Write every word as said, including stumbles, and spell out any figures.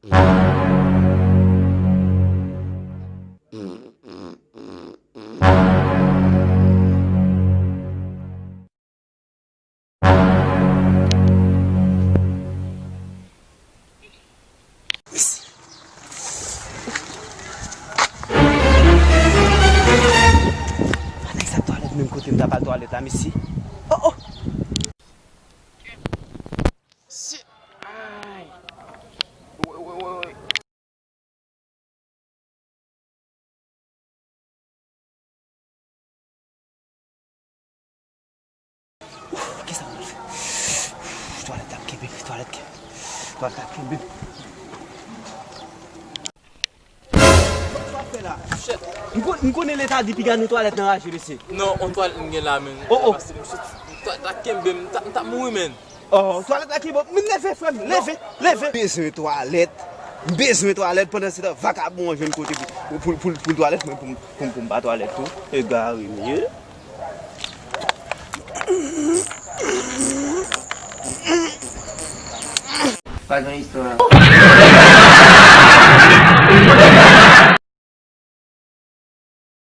Mesi. Pa nèg sa twalèt menm kote m ta pral twalèt la, mesi. Oh, oh. Shit. Ay. Woy, woy, woy, woy. Uf, kisa m pral fè? Uf, twalèt ap kenbe m, twalèt kenbe m, twalèt ap kenbe m. Sa w ap fè la? Shit. M kon-, m konnen leta di piga nou twalèt nan raje, mesye. Non, on twalèt m gen la, men. Oh, oh. Paske m soti, twalèt ap kenbe m, m t ap, m t ap mouri, men. Oh, twalèt la ki bon. Men leve, frè m, leve, leve. M bezwen twalèt. M bezwen twalèt pandan se tan vakabon an jwenn kote pou, pou, pou, pou twalèt mwen, pou, pou, pou m pa twalèt tou. Egare m ye. Pa gen istwa.